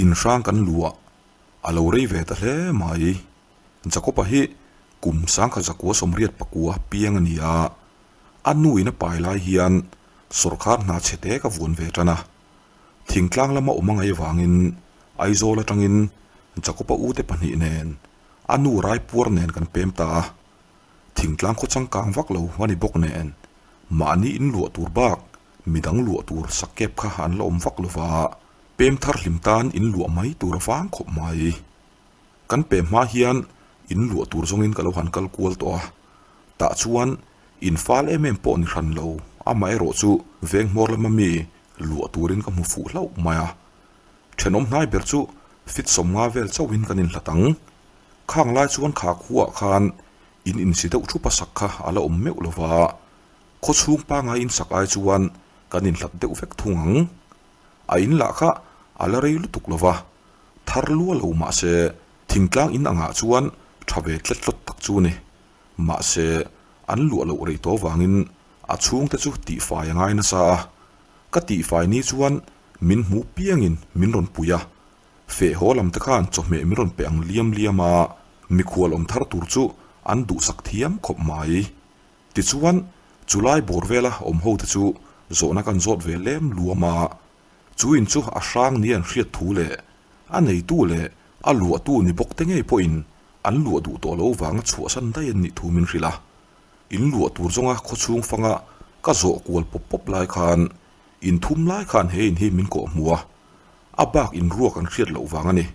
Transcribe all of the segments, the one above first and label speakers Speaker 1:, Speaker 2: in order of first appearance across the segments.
Speaker 1: In hrang kan luah a lo rei ve ta hle mai. Jakob-a hi kum sangkhat zakua 84 piang a ni a, a nu in a pai lai hian sawrkar hna chhe te ka vuan ve tan a. Thingtlang lama awm a ngaih avangin Aizawl atangin Jakob-a ute pahnih nen a nu Raipuar nen kan pem ta a. Thingtlang khaw changkang vak lo a ni bawk nen mahni in luah tur bak midang luah tur sakep kha an la awm vak lo va, pem thar hlim tan in luah mai tur a vang khawp mai. Kan pem hma hian in luah tur zawngin ka lo han kal kual tawh a, tah chuan in fal em em pawh ni hran lo, amaherawh chu veng hmawr lama mi luah turin ka hmu fuh hlauh mai a. Thenawm hnai ber chu fit 50 vel chauhin kan inhlat ang. Khang lai chuan kha khuaah khan in insi deuh thup a sak kha a la awm meuh lo va, khaw chhung pangai in sak ai chuan kan inhlat deuh vek thung ang. A in lah kha a la rei lutuk lo va, thar lua lo mahse thingtlang in angah chuan tha ve tlet hlawt tak chu ni. Mahse an luah loh rei tawh vangin a chhungte chu tihfai a ngai nasa a, ka tihfai ni chuan min hmuh piangin min rawn pui a, Feh haw lam te khan chawhmeh min rawn pe ang liam liam a, mikhual awm thar tur chu an duhsak thiam khawp mai. Tichuan, chulai bawr vela awm ho te chu zawhna kan zawt ve lem luam a, chu in chu a hrang ni an hriat thu leh a neitu leh a luahtu ni bawk te ngei pawhin an luah duh tawh lo vanga chhuahsan daih an nih thu min hrilh a. In luah tur zawnga khawchhung fanga ka zawh kual pawp pawp lai khan in thum lai khan he in hi min kawh hmu a, A bak in ruak an hriat loh vang a ni.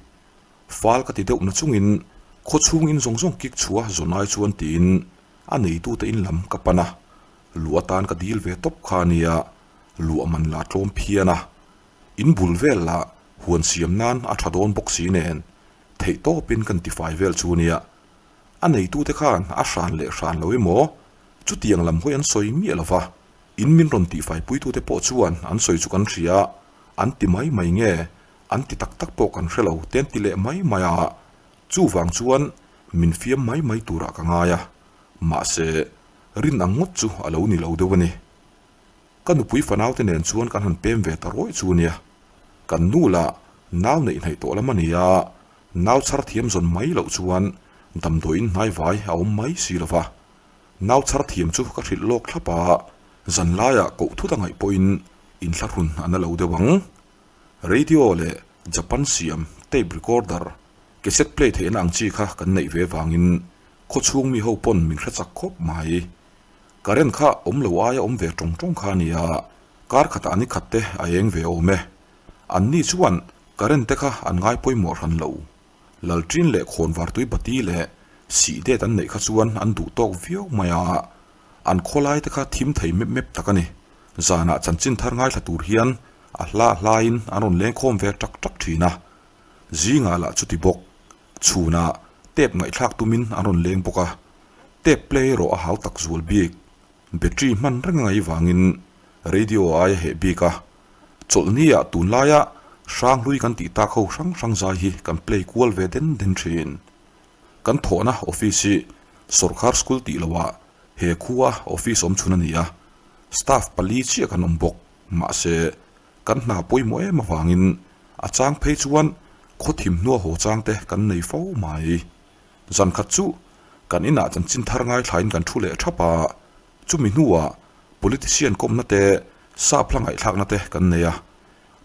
Speaker 1: Fal ka ti deuh na chungin khaw chhung in zawng zawng kik chhuah zawn ai chuan tiin a neitute in lam ka pan a, luh atan ka dil ve tawp kha a nia, luah man la tlawm phian a. In bul vel lah huan siam nan a tha dawn bawk si nen theih tawpin kan tifai vel chu nia. A neitute khan a hran leh hran lo emaw chutiang lam hawi an sawi miah lo va, in min rawn tihfaipuitute pawh chuan an sawi chu kan hria. An ti mai mai nge? An ti tak tak pawh kan hre lo te an ti leh mai mai a, chuvang chuan min fiam mai mai turah ka ngai a, mahse rin ang ngawt chu a lo ni lo deuh a ni. Ka nupui fanaute nen chuan kan han pem ve ta rawih chu nia, kan nu lah nau neih hnaih tawh lam a ni a, nau chhar thiam zawn mai loh chuan damdawiin hnaivai a awm mai si lo va, nau chhar thiam chu ka hrilh lawk thlap a, zanlaiah koh thut a ngaih pawhin Inthlahrun a na lo deuh ang. Radio leh Japan siam tape recorder, cassette play theihna ang chi kha kan neih ve vangin khawchhung mi ho pawn min hre chak khawp mai. Current kha awm lo aia awm ve tawng tawng kha a nia, kar khatah ni khat te a eng ve awm e. Anni chuan current te kha an ngai pawimawh hran lo. Lalṭin leh khawnvartui bati leh sih det an neih kha chuan an duh tawk viau mai a. An khawlai te kha thim thei mep mep tak a ni. Zanah chanchin thar ngaithla tur hian a hla hlaiin an rawn lengkhawm ve tak tak thin a. Zingah lah chuti bawk. Chhunah tep ngaihthlak tumin an rawn leng bawk a. Tep play erawh a hau tak zual bik. Battery hman reng a ngaih vangin radio ai a heh bik a. Chawlhniah tunlaia Hranghlui kan tih tak ho hrang hrang zai hi kan play kual ve den den thin. Kan thawhna office hi sawrkar school tih loah he khua office awm chhun a ni a, staff pali chiah kan awm bawk. Mahse, kan hna pawimawh em avangin a chang phei chuan khaw thim hnua haw chang te kan nei fo mai. Zan khat chu kan inah chanchin thar ngaithlain kan thu leh thap a, chumi hnuah politician kawmna te, sap hla ngaihthlakna te kan nei a.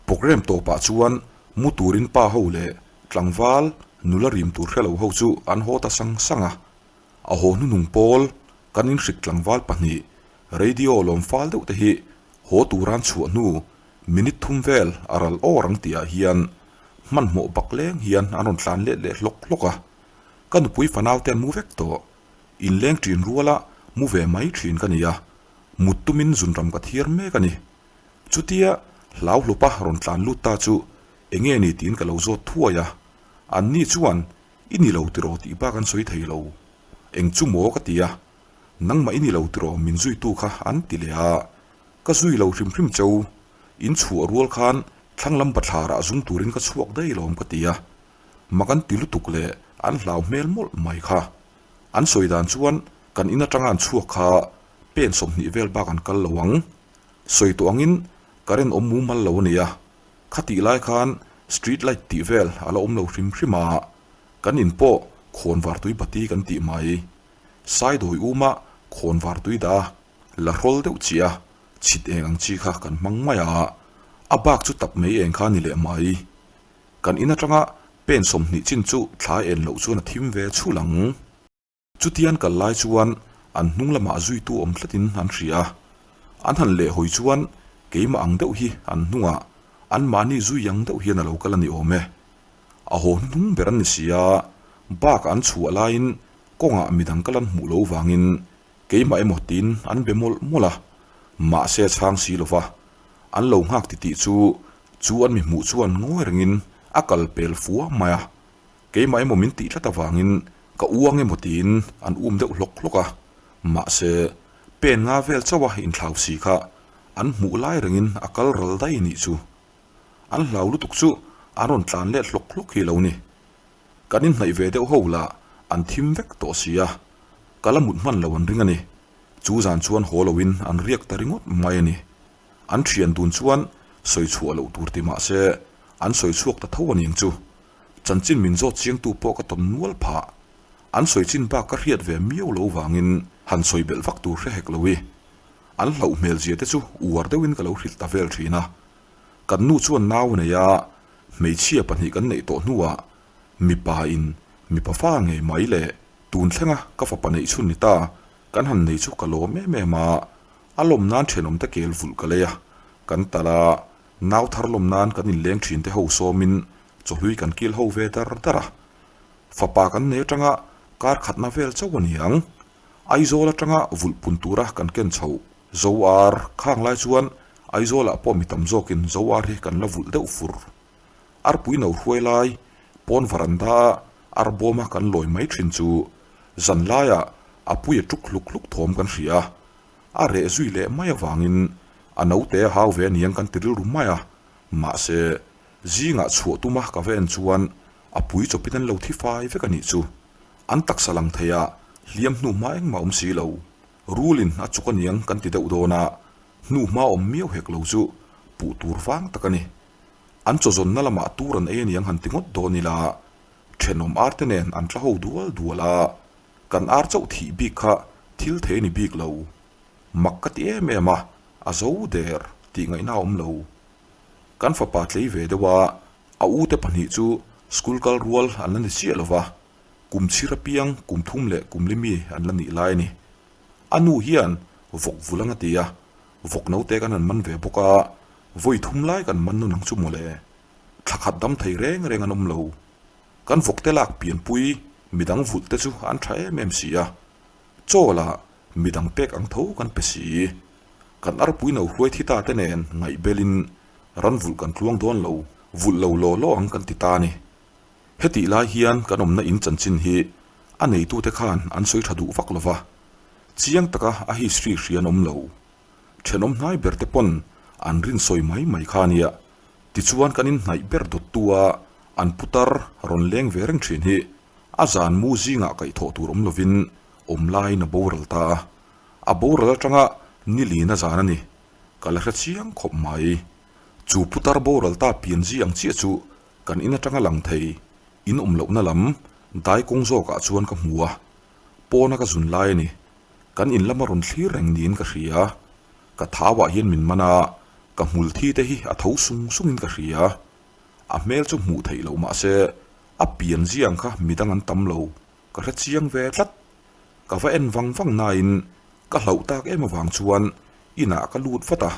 Speaker 1: Programme tawpah chuan mu turin pa ho leh tlangval nula rim tur hre lo ho chu an haw ta sang sang a. A haw hnuhnung pawl kan inhrik tlangval pahnih radio lawm fal deuh te hi haw turan chhuah hnu minute thum vel a ral awr ang tihah hian hmanhmawh bak leng hian an rawn tlan let leh hlawk hlawk a. Ka nupui fanau te an mu vek tawh. Inleng ṭin ruala mu ve mai ṭhin ka ni a, mut tumin zunram ka thiar mek a ni. Chutia hlau hlupa rawn tlan lut ta chu enge ni tiin ka lo zawt thuai a, anni chuan i ni lo tiraw tih bak an sawi thei lo. Eng chu maw ka ti a, nangmah i ni lo tiraw min zuitu kha an ti leh a, ka zui lo hrim hrim cheu, in chhuah rual khan thlanglam bathlarah zung turin ka chhuak daih lawm ka ti a, mak an ti lutuk leh an hlau hmel mawlh mai kha. An sawi dan chuan kan in atanga an chhuak kha pen 20 vel bak an kal lo ang. Sawi tawh angin current awm mumal lo a ni a, khatih lai khan Street light tih vel a la awm lo hrim hrim a, kan in pawh khawnvar tui bati kan tih mai. Saidawi uma khawnvar tui dah a la hrawl deuh chiah a, chhit eng ang chi kha kan hmang mai a, a bak chu tap mai eng kha a ni leh mai. Kan in atanga pen 20 chin chu thla en loh chuan a thim ve chhul ang. Chutian kal lai chuan an hnung lamah zuitu awm tlatin an hria a, an han lehhawi chuan keimah ang deuh hi an hnungah anmahni zui ang deuh hian a lo kal a ni awm e. A haw hnuhnung ber an ni si a, bakah an chhuah laiin kawngah midang kal an hmuh lo vangin keimah emaw tiin an be mawlh mawlh a, mahse a chhang si lova, an lo nghak titih chu chu an mi hmuh chuan ngawi rengin a kal pel fua mai a. Keimah emaw min tih tlat avangin ka uang emaw tiin an um deuh hlawk hlawk a, mahse pen nga vel chauh a inthlau si kha an hmuh lai rengin a kal ral daih nih chu. An hlau lutuk chu an rawn tlan let hlawk hlawk hi lo ni. Kan inhnaih ve deuh ho lah an thim vek tawh si a, ka la mut hman lo an ring a ni. Chu zan chuan haw loin an riak ta ringawt mai a ni. An thian dun chuan sawi chhuah loh tur ti mahse an sawi chhuak ta tho a niang chu. Chanchin min zawt chiangtu pawh ka tawn nual phah. An sawi chin bak ka hriat ve miau lo vangin han sawi belh vak tur hre hek lo i. An hlauh hmel zia te chu uar deuhin ka lo hrilh ta vel thin a. Kan nu chuan nau a nei a, hmeichhia pahnih kan neih tawh hnuah mipa in mipa fa ngei mai le tun thlenga ka fapa neih chhun ni ta kan han nei chu ka lawm em em a. A lawm nan thenawm te kel vulh ka lei a, kan tal a, nau thar lawm nan kan inleng thin te ho sawmin Chawhlui kan kil ho ve dar dar a, fapa kan nei atanga kar khatna vel chauh a ni ang. Aizawl atanga vulh pun tura kan ken chho Zo ar khang lai chuan Aizawlah pawh mi tam zawkin Zo ar hi kan la vulh deuh fur. Arpui no hruai lai pawn varanda a arbawma kan lawi mai thin chu zan laiah a pui a tuk hluk hluk thawm kan hria a, a reh zui leh mai avangin a naute a hau ve aniang kan ti rilru mai a, mahse Zingah chhuah tuma ka va en chuan a pui chawpin an lo thi fai vek a nih chu. An taksa lang thei a, hliam hnu hma engmah awm si lo. Rulin a chuk aniang kan ti deuh dawn a, hnu hma awm miau hek lo chu puh tur vang tak a ni. An chawzawnna lamah tur an ei aniang han ti ngawt dawn ila, thenawm ar te nen an tla ho dual dual a, kan ar chauh thih bik kha thil thei a ni bik lo. Mak ka ti em em a, a zo der tih ngaihna a awm lo. Kan fapa tlei ve deuh a, a u te pahnih chu school kal rual an la ni chiah lo va, kum chhir apiang kum thum leh kum li mi an la nih lai a ni. A nu hian vawk vul ang a ti a, vawk naute kan han man ve bawk a, vawi thum lai kan man nawn ang chu mawle. Thla khat dam thei reng reng an awm lo. Kan vawk te lak pianpui midang vulh te chu an tha em em si a, chaw lah midang pek ang tho kan pe si. Kan arpui no hruai thi ta te nen ngaih belin ran vulh kan tluang dawn lo, vulh lo law law ang kan ti ta a ni. Hetih lai hian kan awmna in chanchin hi a neitute khan an sawi tha duh vak lo va, chiang taka a history hria an awm lo. Thenawm hnai ber te pawn an rin sawi mai mai kha a nia. Tichuan kan inhnaih ber dawttu a an putar rawn leng ve reng thin hi a zan mu zingah kaihthawh tur awm lovin awm laiin a boral ta a. A boral atanga ni lin a zan a ni. Ka la hre chiang khawp mai. Chu putar boral ta pian zi ang chiah chu kan in atanga lang thei in awm lohna lam dai kawng zawkah chuan ka hmu a. Pawna ka zun lai a ni. Kan in lama rawn thlir reng niin ka hria. Ka thauah hian min man a, ka hmul thi te hi a tho sung sungin ka hria. A hmel chu hmuh theih loh mahse a pian ziang kha midang an tam lo. Ka hre chiang ve tlat. Ka va en vang vang nain ka hlauh tak em avang chuan inah ka lut vat a,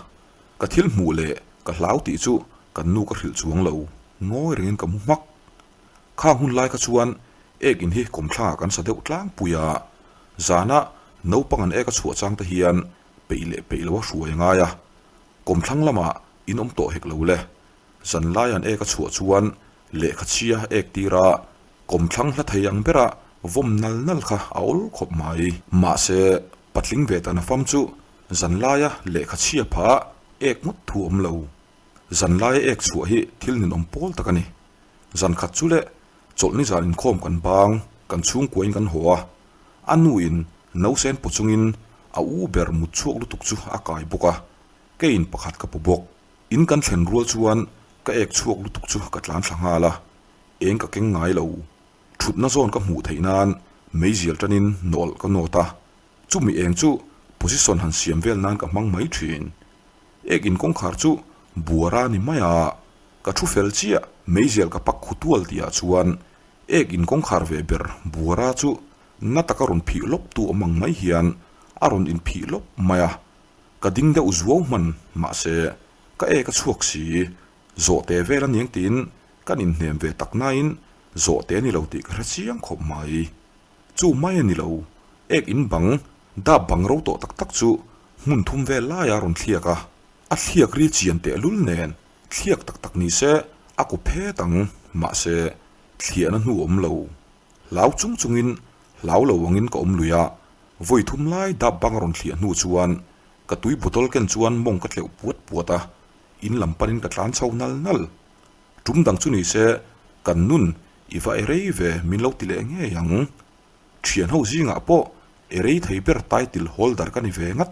Speaker 1: ka thil hmuh leh ka hlau tih chu kan nu ka hrilh chuang lo, ngawi rengin ka mu hmak. Khang hun lai kha chuan ek in hi kawmthlangah kan sa deuh tlangpui a, zana naupang an ek a chhuah chang te hian peih leh peih lo a hruai a ngai a, kawmthlang lamah in awm tawh hek lo le. Zanlai an ek a chhuah chuan lehkha chhia ek tira kawmthlang hla thei ang bera vawm nal nal kha a awl khawp mai. Mahse, patling ve tana fam chu zanlaia lehkha chhia pha ek ngawt thu awm lo. Zanlaia ek chhuah hi thil ninawm pawl tak a ni. Zan khat chu leh chawlhni zan inkhawm kan bang, kan chhungkuain kan haw a. A nuin nausen paw chungin a u ber mut chhuak lutuk chu a kai bawk a, keiin pakhat ka pu bawk. In kan thlen rual chuan Ka ek chhuak lutuk chu ka tlan thla nghal a, eng ka keng ngai lo. Thutna zawn ka hmuh theih nan meizial tanin nawlh ka nawt a, chumi eng chu position han siam vel nan ka hmang mai thin. Ek in kawngkhar chu buara ni mai a, ka thu fel chiah meizial ka pak khu tual tih ah chuan ek in kawngkhar ve ber buara chu na taka rawn phih lawp tu awm ang mai hian a rawn inphih lawp mai a, ka ding deuh zuau hman mahse ka ek a chhuak si, zawhte vel a niang tiin kan inhnem ve tak nain zawhte a ni lo tih ka hre chiang khawp mai. Chu mai a ni lo, ek in bang, dap bang ro tawh tak tak chu hmun thum vel laia rawn thliak a, a thliak ri chian tehlul nen thliak tak tak ni se a ku phet ang, mahse thliahna hnu awm lo. Hlau chung chungin hlau lo angin ka awm lui a, vawi thum lai dap bang a rawn thliah hnu chuan ka tui bottle ken chuan mawng ka tleuh puat puat a, in lam panin ka tlan chho nal nal. Tum dang chu ni se kan nun i va e rei ve min lo ti leh ngei ang. Thian ho zingah pawh e rei thei ber title holder ka ni ve ngat.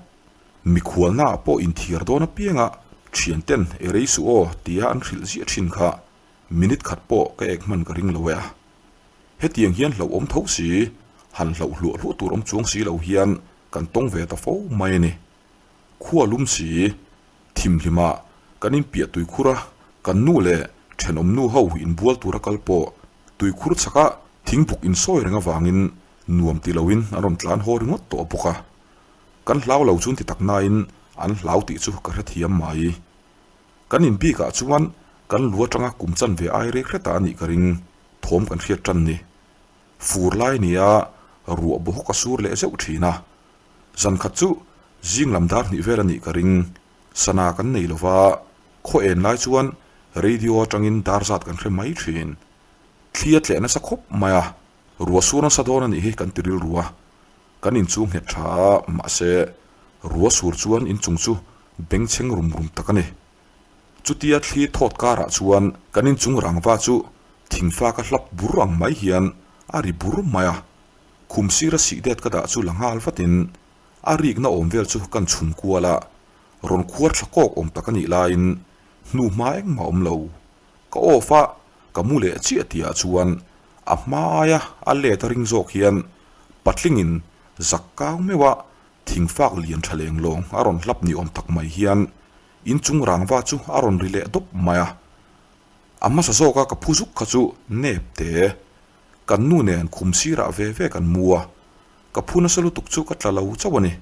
Speaker 1: Mikhualnaah pawh inthiar dawn apianga thian ten e rei suh aw tia an hrilh ziah thin kha minute khat pawh ka ek hman ka ring lo e a. Hetiang hian hlauhawm tho si, han hlauh hluah hluah tur awm chuang si lo hian kan tawng ve ta fo mai a ni. Khua lum si, thimhlima kan inpiah tuikhur a, kan nu leh thenawm nu ho inbual tura kal pawh tuikhur chhaka thingbuk insawi reng avangin nuam ti loin an rawn tlan haw ringawt tawh bawk a. Kan hlau lo chun ti tak nain an hlau tih chu ka hrethiam mai. Kan inbikah chuan kan lu atanga kum chanve ai rek hret a anih ka ring. Thawm kan hriat tan ni. Fur lai nia ruah bawhawk a sur leh zeuh thin a. Zan khat chu zing lam dar hnih vel a nih ka ring. Sana kan nei lova, khaw en lai chuan radio atangin dar zat kan hre mai thin. Thli a tleh nasa khawp mai a, ruah sur nasa dawn a nih hi kan ti rilru a. Kan inchung nghet tha a, mahse ruah sur chuan inchung chu bengchheng rum rum tak a ni. Chutia thli thawt karah chuan kan inchung rangva chu thingfa ka hlap bur ang mai hian a ri bur mai a, khum sira sih det ka dah chu la nghal vatin a rikna awm vel chu kan chhun kual a, rawn khuar thla kawk awm tak a nih laiin hnu hma engmah awm lo. Ka off a, ka mu leh chiah tihah chuan a hma aia a let a ring zawk hian patlingin zak kau meuh a thingfak lian tha leng lawng a rawn hlap ni awm tak mai hian Inchung rangva chu a rawn ri leh dawp mai a, a hmasa zawka ka phu zuk kha chu nep te. Kan nu nen khum sirah ve ve kan mu a, ka phu nasa lutuk chu ka tla lo chauh a ni.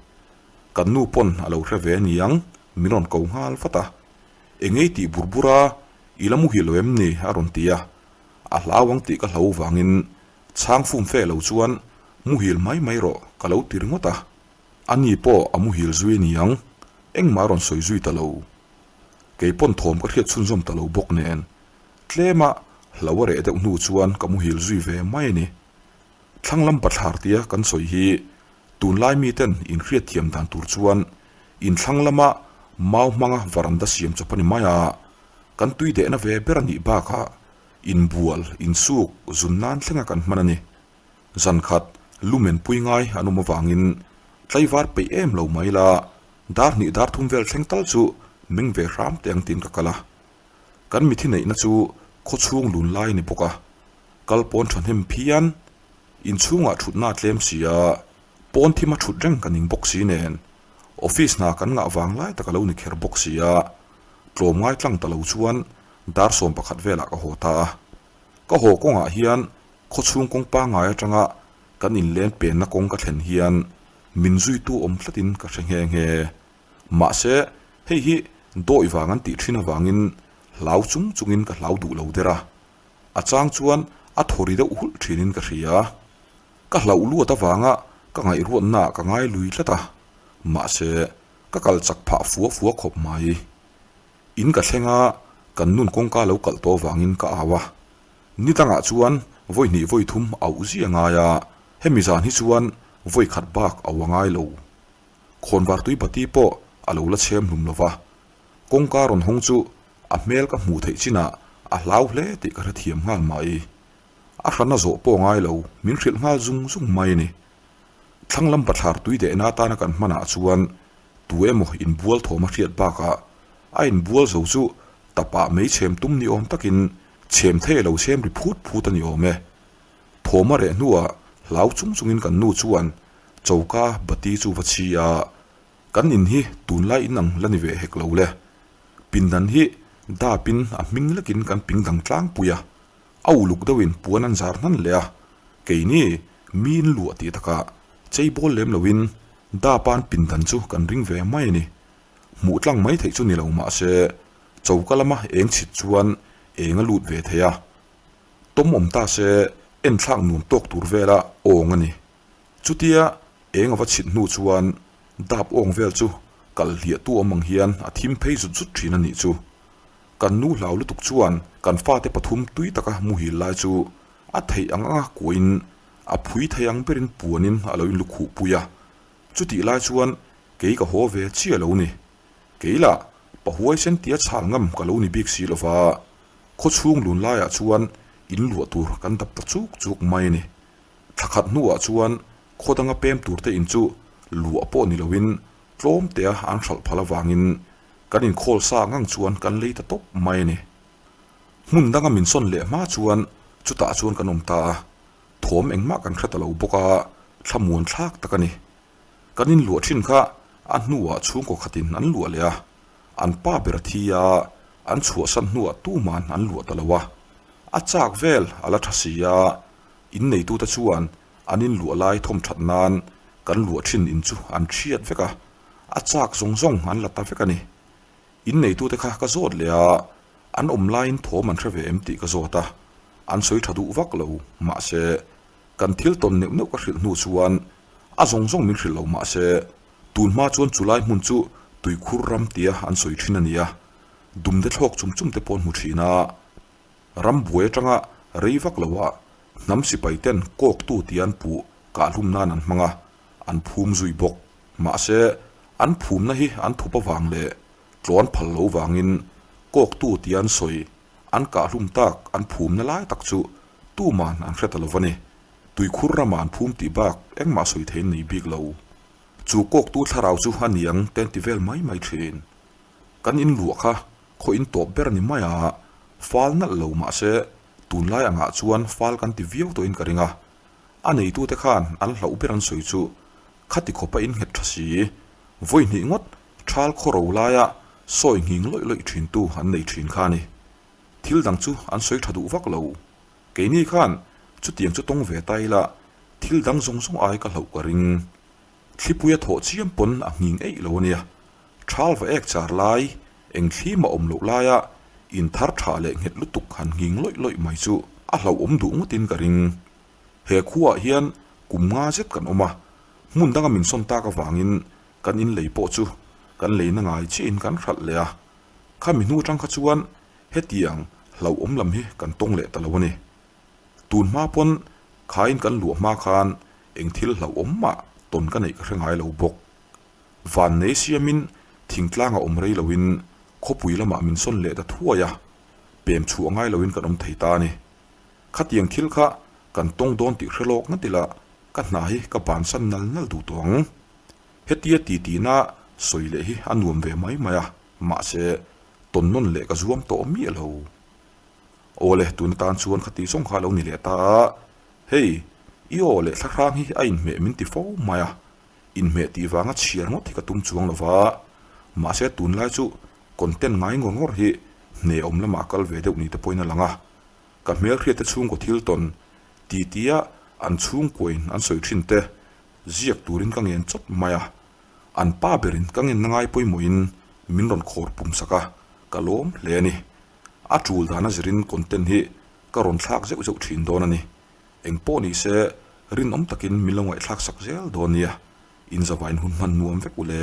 Speaker 1: Kan nu pawn a lo hre ve aniang min rawn ko nghal vat a, Engei tih bur bur a, i la muhil lo em ni? a rawn ti a, a hlau ang tih ka hlo vangin chhang fum fe lo chuan muhil mai mai rawh ka lo ti ringawt a. A ni pawh a muhil zui a ni ang, engmah a rawn sawi zui ta lo. Kei pawn thawm ka hriat chhunzawm ta lo bawk nen, tlema hlo a reh deuh hnu chuan ka muhil zui ve mai a ni. Thlang lam bathlar tia kan sawi hi tunlai miten inhriatthiam dan tur chuan inthlang lama mau hmanga varanda siam chawp a ni mai a, kan tui dehna ve ber a nih bakah inbual, insuk, zun nan thlenga kan hman a ni. Zan khat lumen pui ngai an awm avangin tlaivar peih em lo mai la, dar hnih dar thum vel thleng tal chu meng ve hram teh ang tiin ka kal a. Kan mithi neihna chu khawchhung lun lai a ni bawk a, kal pawn thahnem phian, inchhungah thutna a tlem si a, pawn thima thut reng ka ning bawk si nen, office hna kan ngah vang lai tak a lo ni kher bawk si a, tlawm ngai tlang ta lo chuan dar 11 velah ka haw ta a. Ka haw kawngah hian Khawchhung kawng pangngai atanga kan inlen penna kawng ka thlen hian min zuitu awm tlatin ka hre nghe nghe. Mahse, hei hi dawi vang an tih thin avangin hlau chung chungin ka hlau duh lo der a. A chang chuan a thaw ri deuh hulh thinin ka hria. Ka hlauh luat avanga ka ngaihruatnaah ka ngai lui tlat a. Mahse, ka kal chak phah fua fua khawp mai. In ka thleng a, kan nun kawngka lo kalh tawh avangin ka au a. Ni dangah chuan vawi hnih vawi thum auh zia a ngai a, hemi zan hi chuan vawi khat bak auh a ngai lo. Khawnvar tui bati pawh a lo la chhem hlum lo va, kawngka rawn hawng chu a hmel ka hmuh theih chinah a hlau hle tih ka hrethiam nghal mai. A hrana zawh pawh a ngai lo, min hrilh nghal zung zung mai a ni. Thlang lam bathlar tui dehna atana kan hmanah chuan tu emaw inbual thawm a hriat bakah a inbual zo chu. Tapah mei chhem tum ni awm takin chhem thei a lo chhem ri phut phut a ni awm e. Thawm a reh hnuah hlau chung chungin kan nu chuan choka bati chu va chhi a, kan in hi tunlai in ang la ni ve hek lo le. Pindan hi dapin a hming lekin kan ping dang tlangpui a, a uluk deuhin puan an zar hnan leh a, keini mi in luah tih takah chei bawl lem loin dapan pindan chu kan ring ve mai a ni. Hmuh tlang mai theih chu ni lo mah se, choka lama eng chhit chuan eng a lut ve thei a. Tawm awm ta se enthlak nuam tawk tur vela awng a ni. Chutia eng a va chhit hnu chuan dap awng vel chu kal hliah tu awm ang hian a thim phei zut zut thin a nih chu. Kan nu hlau lutuk chuan kan fate pathum tui taka muhil lai chu a theih ang anga kuahin a phui thei ang berin puanin a lo inlukhuh pui a. Chutih lai chuan kei ka haw ve chiah lo ni. Kei lah pa huaisen tia chhal ngam ka lo ni bik si lova, khawchhung lun laiah chuan in luah tur kan dap ta chuk chuk mai a ni. Thla khat hnuah chuan khaw danga pem turte in chu luah pawh ni loin tlawm tea an hralh phal avangin kan inkhawl sa ngang chuan kan lei ta tawp mai a ni. Hmun danga min sawn leh hma chuan chutah chuan kan awm ta a. Thawm engmah kan hre ta lo bawk a, thlamuan thlak tak a ni. Kan inluah thin kha a hnuah chhungkaw khatin an luah leh a, an pa ber a thi a, an chhuahsan hnuah tuman an luah ta lo a. A chak vel a la tha si a, inneitute chuan an inluah lai thawm that nan kan luah thin in chu an thiat vek a, a chak zawng zawng an la ta vek a ni. Inneitute kha ka zawt leh a, an awm laiin thawm an hre ve em tih ka zawt a, an sawi tha duh vak lo, mahse, kan thil tawn neuh neuh ka hrilh hnu chuan a zawng zawng min hrilh lo mahse, tun hma chuan chulai hmun chu tuikhur ram tia an sawi thin a ni a, dumde thlawk chum chum te pawh an hmu thin a, ram buai atanga rei vak loah hnam sipai ten kawktu tia an puh kahhlum nan an hmang a, an phum zui bawk. Mahse, an phumna hi an thup avang leh tlawn phal lo vangin kawktu tia an sawi an kahhlum tak an phumna lai tak chu tuman an hre ta lo va ni. Tuikhur ramah an phum tih bak engmah sawi thei an nei bik lo. Chu kawktu thlarau chu a niang te an ti vel mai mai thin. Kan inluah kha khaw in tawp ber a ni mai a, fal nalh lo mahse tunlai angah chuan fal kan ti viau tawhin ka ring a. A neitute khan an hlauh ber an sawi chu khati khawpa in nghet tha si, vawi hnih ngawt thal khaw ro laia sawi nghing lawih lawih thintu an nei thin kha a ni. Thil dang chu an sawi tha duh vak lo. Keini khan chutiang chu tawng ve ta ila thil dang zawng zawng ai ka hlauh ka ring. Thlipui a thawh chiam pawn a nghing eih lo a nia. Thal va ek char lai, eng thlim a awm loh laia in thar tha leh nghet lutuk han nghing lawih lawih mai chu a hlauhawm duh ngawtin ka ring. He khuaah hian kum nga zet kan awm a, hmun danga min sawn tak avangin kan in lei pawh chu kan leina ngai chiahin kan hralh leh a. Khami hnu atang kha chuan hetiang hlauhawm lam hi kan tawng leh ta lo a ni. Tun hma pawn khain kan luah hma khan eng thil hlauhawm mah tawn ka neih ka hre ngai lo bawk. Vannei siamin thingtlang a awm rei loin khawpui lamah min sawn leh ta thuai a, pem chhuah ngai loin kan awm thei ta a ni. Khatiang thil kha kan tawng dawn tih hre lawk ngat ila ka hna hi ka bansan nal nal duh tawh ang. Hetia titi-na sawi leh hi a nuam ve mai mai a, mahse tawn nawn leh ka zuam tawh miah lo. Awle, tun atan chuan khati zawng kha a lo ni leh ta a, hei, i aw leh thlahrang hi a inhmeh min ti fo mai a, inhmeh tih vanga chhiar ngawt hi ka tum chuang lo va, mahse tunlai chu content ngai ngawr ngawr hi hneawm lamah kal ve deuh ni te pawhin a lang a, ka hmelhriat te chhungkaw thil tawn ti tia an chhungkuain an sawi thin te ziak turin ka ngen chawt mai a, an pa berin ka ngenna ngai pawimawhin min rawn khawr pum sak a, ka lawm hle a ni. A tul dan a zirin content hi ka rawn thlak zeuh zeuh thin dawn a ni. Eng pawh ni se rinawm takin min lo ngaihthlak sak zel dawn nia, inzavain hun hman nuam vek u le.